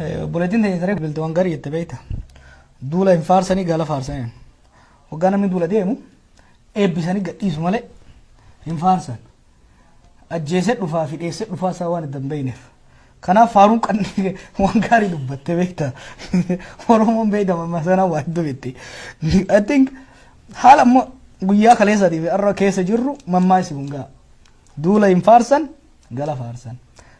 Obboleettiin teenya taree bilbilte waan gaarii jette beekta. Duula hin faarsanii, gala faarsanii. Waggaa namni duula deemu eebbisanii gadhiisu malee hin faarsan. Ajjeesee dhufaa fi dheessee dhufaa isaa waan itti hin beekneef. Kanaaf faaruun qanni waan gaarii dubbatte beekta. Oromoon beekta mamma sana waan dubbatti. I think haala ammoo guyyaa kaleessaatii fi har'a keessa jirru mammaa isi kun ga'a. Duula hin faarsan, gala faarsan.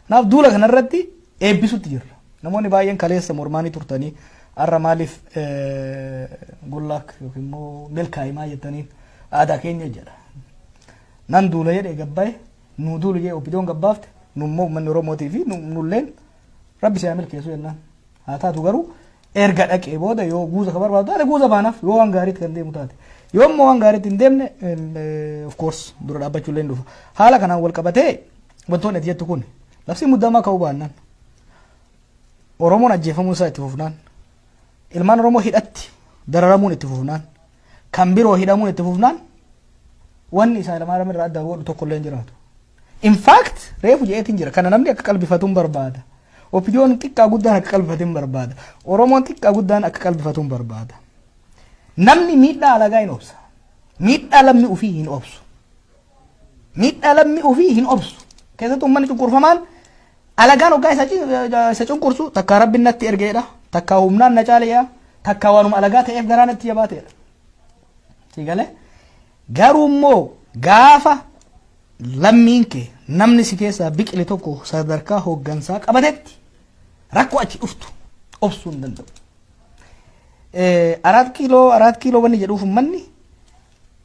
Kanaaf duula kanarratti eebbisutti jirra. Namoonni baay'een kaleessa mormaanii turtanii, har'a maaliif good luck yookiin immoo milkaa'imaa jettaniin, aadaa keenya jedha. Nan duula jedhee gabbaa'e, nuu duulu jedhee OPDOn gabbaafte, nu immoo uummanni Oromootii fi nulleen rabbi si haa milkeessu jennaan. Haa taatu garuu, erga dhaqee booda yoo guuza ka barbaadu taate guuza baanaaf, yoo waan gaariitti kan deemu taate. Yoo immoo waan gaariitti hin deemne, of course dura dhaabbachuu illee hin dhufa. Haala kanaan wal qabatee wantoonni ati jettu kun, labsii muddamaa ka'uu baannaan, Oromoon ajjeefamuu isaa itti fufnaan, ilmaan Oromoo hidhatti dararamuun itti fufnaan, kan biroo hidhamuun itti fufnaan, wanni isaa ilmaan irraa adda godhu tokko illee hin jiraatu. In fact, reefu je'eetiin jira, kana namni akka qalbifatuun barbaada. OPDOn xiqqaa guddaan akka qalbifatuun barbaada. Oromoon xiqqaa guddaan akka qalbifatuun barbaada. Namni miidhaa alagaa hin obsa. Miidhaa lammii ofii hin obsu. Miidhaa lammii ofii hin obsu. Keessattuu uummanni cunqurfamaan alagaan hoggaa isa cunqursu, takkaa rabbiin natti ergeedha. Takkaa humnaan na caaleedha. Takkaa waanuma alagaa ta'eef garaa natti jabaateedha. Si galee? Garuu immoo gaafa lammiin kee, namni si keessaa biqile tokko sadarkaa hooggansaa qabatetti, rakkoo achi dhuftu obsuu hin danda'u. Araat kiiloo, Araat Kiiloo wanni jedhuuf, uummanni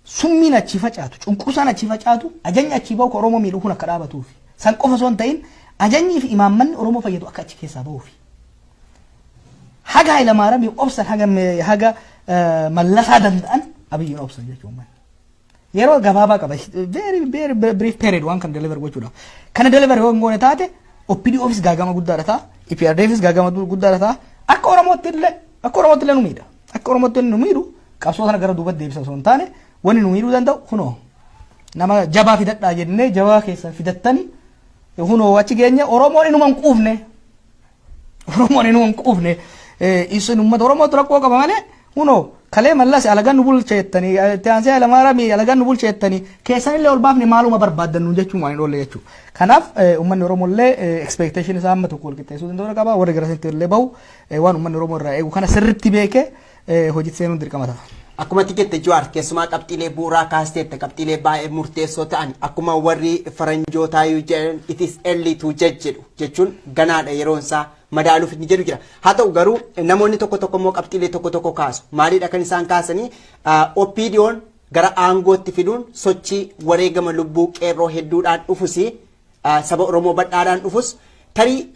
summiin achi facaatu, cunqursaan achi facaatu, ajajni achi bahu ka Oromoo miidhuu kun akka dhaabatuufi. San qofa osoo hin ta'in, ajajnii fi imaammanni Oromoo fayyadu akka achi keessaa bahuufi. Haga Hayilamaariyaamiif obsan, haga Mallasaa danda'an, Abiyyiin obsan jechuudha. Yeroo gabaabaa qaba. Very very brief period waan kana deliver gochuudhaaf. Kana deliver yoo hin goone taate, OPDOfis gaagama guddaadha ta'a. EPRDFis gaagama guddaadha ta'a. Akka Oromootti illee nu miidha. Akka Oromootti illee nu miidhu, qabsoo sana gara duubatti deebisa osoo hin taane, wanni nu miidhuu danda'u kunoo nama jabaa fidadhaa jennee jabaa keessa fidattanii kunoo achi geenye. Oromoon inuma hin quufne. Oromoon inuma hin quufne. Isin uummata Oromootu rakkoo qaba malee, kunoo kalee Mallas alagaan nu bulcheettanii, itti aansee Hayilamaariyaamii alagaan nu bulcheettanii, keessanillee ol baafne, maaluma barbaaddan nuun jechuun waan hin oolle jechuudha. Kanaaf uummanni Oromoo illee expectation isaa amma tokko wal qixxeessuu danda'uu qaba. Warri gara isitti illee bahu waan uummanni Oromoo irraa eegu kana sirriitti beekee hojiitti seenuun dirqama ta'a. Akkuma ati jette Jawaar, keessumaa qabxiilee bu'uuraa kaasteetta, qabxiilee baay'ee murteessoo ta'an. Akkuma warri faranjootaa jedhan, "It is early to judge" jedhu, jechuun ganaadha yeroon isaa madaaluuf inni jedhu jira. Haa ta'u garuu, namoonni tokko tokko immoo qabxiilee tokko tokko kaasu. Maalidha kan isaan kaasanii? OPDOn gara aangootti fiduun sochii wareegama lubbuu qeerroo hedduudhaan dhufus, saba Oromoo badhaadhaan dhufus, tarii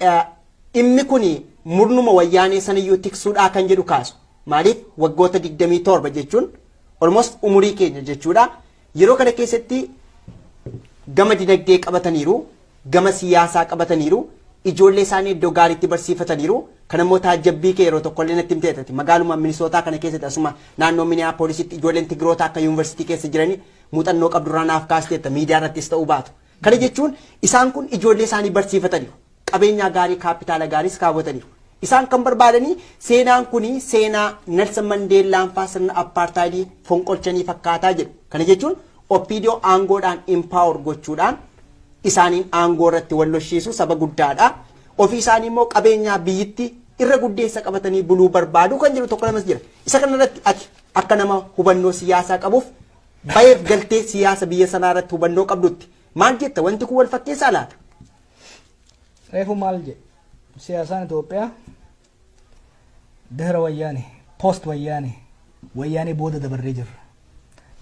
dhimmi kun murnuma wayyaanee saniyyuu tiksuudhaa kan jedhu kaasu. Maaliif, waggoota 27 jechuun almost umurii keenya jechuudha. Yeroo kana keessatti gama dinagdee qabataniiru, gama siyaasaa qabataniiru, ijoollee isaanii iddoo gaariitti barsiifataniiru. Kan immoo taajjabbii kee yeroo tokkollee natti himteetati. Magaaluma Minisootaa kana keessatti, asuma naannoo Minneapolisitti, ijoolleen Tigiroota akka yuunivarsiitii keessa jiranii muuxannoo qabdurraa naaf kaasteetta, miidiyaa irrattis ta'uu baatu. Kana jechuun isaan kun ijoollee isaanii barsiifataniiru. Qabeenyaa gaarii, kaapitaala gaariis kaawwataniiru. Isaan kan barbaadanii seenaan kuni seenaa Nelson Mandeellaan faa sirna apartheidii fonqolchanii fakkaataa jedhu. Kana jechuun OPDO aangoodhaan empower gochuudhaan isaaniin aangoo irratti wal lolchiisu, saba guddaadha. Ofii isaanii immoo qabeenyaa biyyatti irra guddeessa qabatanii buluu barbaadu kan jedhu tokko lamas jira. Isa kanarratti ati akka nama hubannoo siyaasaa qabuuf bayeef galtee siyaasa biyya sanaa irratti hubannoo qabdutti maal jetta? Wanti kun wal fakkeessaa laata? Reefu maal jedhe? Siyaasaan Itoophiyaa dahira wayyaane, post wayyaane, wayyaanee booda dabarree jirra.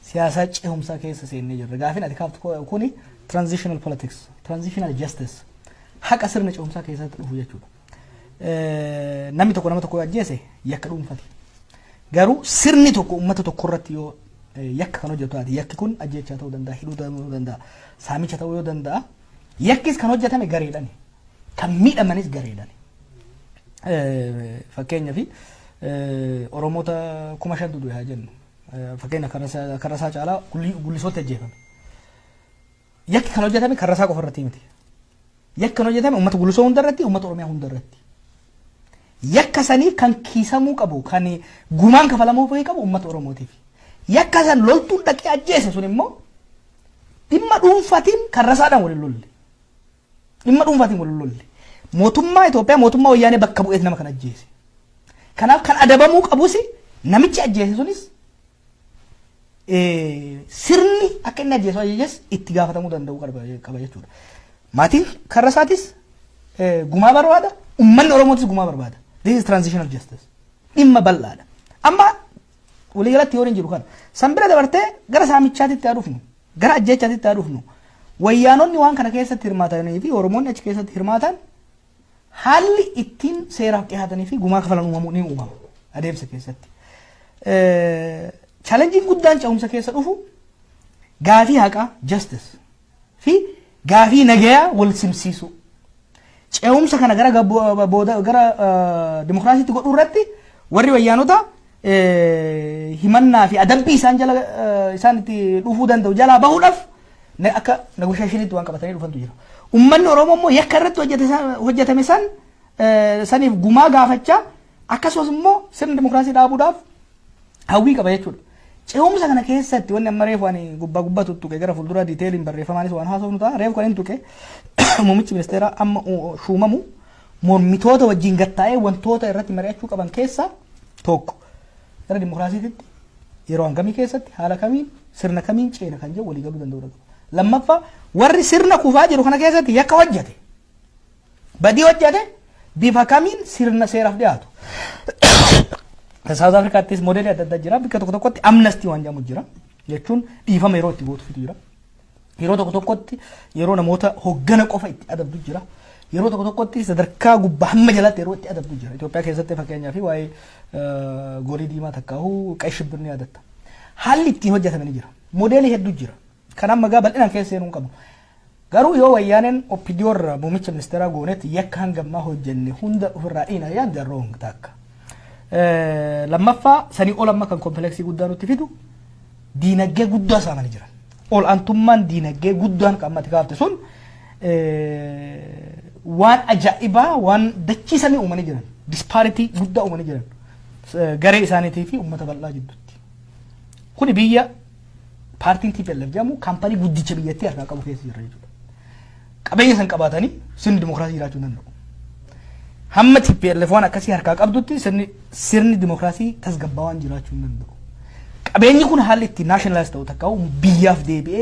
Siyaasaa cehumsaa keessa seennee jirra. Gaafin ati kaaftu kuni transitional politics, transitional justice, haqa sirna cehumsaa keessatti dhufu jechuudha. Namni tokko nama tokko ajjeese yakka dhuunfati. Garuu sirni tokko uummata tokko irratti yoo yakka kan hojjetu taate, yakki kun ajjeechaa ta'uu danda'a, hidhuu ta'uu danda'a, saamicha ta'uu yoo danda'a, yakkis kan hojjetame gareedhani. Kan miidhamanis gareedhani. Fakkeenyaaf Oromoota 5,000tu du'e haa jennu. Fakkeenya Karrasaa Caalaa Gullisootti ajjeefame. Yakki kan hojjetame Karrasaa qofa irratti miti. Yakki kan hojjetame uummata Gullisoo hunda irratti, uummata Oromiyaa hunda irratti. Yakka saniif kan kiisamuu qabu, kan gumaan kafalamuu qabu uummata Oromootiif. Yakka san loltuun dhaqee ajjeese sun immoo dhimma dhuunfaatiin kan rasaadhaan waliin lolle. Dhimma dhuunfaatiin waliin lolle. Mootummaa Itoophiyaa, mootummaa Wayyaanee bakka bu'eet nama kan ajjeese. Kanaaf kan adabamuu qabus namichi ajjeese sunis, sirni akka inni ajjeesu ajajes itti gaafatamuu danda'uu qaba jechuudha. Maatiin karra isaatis gumaa barbaada, uummanni Oromootis gumaa barbaada. This is transitional justice. Dhimma bal'aadha. Amma waliigalatti yoo hin jiru kana. San bira dabartee gara saamichaatitti haa dhufnu, gara ajjeechaatitti haa dhufnu. Wayyaanonni waan kana keessatti hirmaatanii fi Oromoonni achi keessatti hirmaatan haalli ittiin seeraaf dhiyaatanii fi gumaa kafalan uumamuu ni uumama adeemsa keessatti. Challenge iin guddaan ce'umsa keessa dhufu gaafii haqaa, justice, fi gaafii nagayaa wal simsiisu. Ce'umsa kana gara booda gara dimokiraasiitti godhuu irratti warri Wayyaanota himannaa fi adabbii isaan jala isaan itti dhufuu danda'u jalaa bahuudhaaf akka negotiation iitti waan qabatanii dhufantu jira. Uummanni Oromoo immoo yakka irratti hojjetame san saniif gumaa gaafachaa, akkasumas immoo sirna dimokiraasii dhaabuudhaaf hawwii qaba jechuudha. Ce'umsa kana keessatti wanni amma reefu ani gubbaa gubbaa tuttuqe, gara fuuldura detail iin barreeffamaanis waan haasofnu ta'a. Reefu kan hin tuqe, muummichi ministeeraa amma shuumamu mormitoota wajjin gattaa'ee wantoota irratti mari'achuu qaban keessaa tokko gara dimokiraasiitti yeroo hangamii keessatti, haala kamiin, sirna kamiin ceena kan jedhu walii galuu danda'uu qaba. Lammaffaa, warri sirna kufaa jiru kana keessatti yakka hojjete, badii hojjete, bifa kamiin sirna seeraaf dhiyaatu. South Africaattis model ii adda addaa jira. Bakka tokko tokkotti amnesty waan jedhamu jira. Jechuun dhiifama yeroo itti gootuutu jira. Yeroo tokko tokkotti yeroo namoota hoggana qofa itti adabdu jira. Yeroo tokko tokkotti sadarkaa gubbaa hamma jalatti yeroo itti adabdu jira. Itoophiyaa keessatti fakkeenyaaf waa'ee goolii diimaa takkaahuu ቀይ ሽብር ni yaadatta. Haalli ittiin hojjetame ni jira. Model ii hedduu jira. Kan amma gaa bal'inaan keessa seenuu hin qabnu. Garuu yoo Wayyaaneen OPDO irraa muummicha ministeeraa goonetti yakka hangammaa hojjenne hunda ofirraa dhiina yaadde, wrong takka. Lammaffaa, sanii ol amma kan complex ii guddaa nutti fidu diinagdee guddaa saamanii jiran. Ol aantummaan diinagdee guddaan kan ammatti kaafte sun waan ajaa'ibaa, waan dachii samii uumanii jiran. Disparity guddaa uumanii jiran. Garee isaaniitii fi uummata bal'aa jidduutti. Kuni biyya paartiin TPLF jedhamu kaampanii guddicha biyyattii harkaa qabu keessa jira jechuudha. Qabeenya san qabaatanii sirni dimokiraasii jiraachuu hin danda'u. Hamma TPLF waan akkasii harkaa qabdutti sirni dimokiraasii tasgabbaawaan jiraachuu hin danda'u. Qabeenyi kun haalli itti nationalize ta'u takka biyyaaf deebi'ee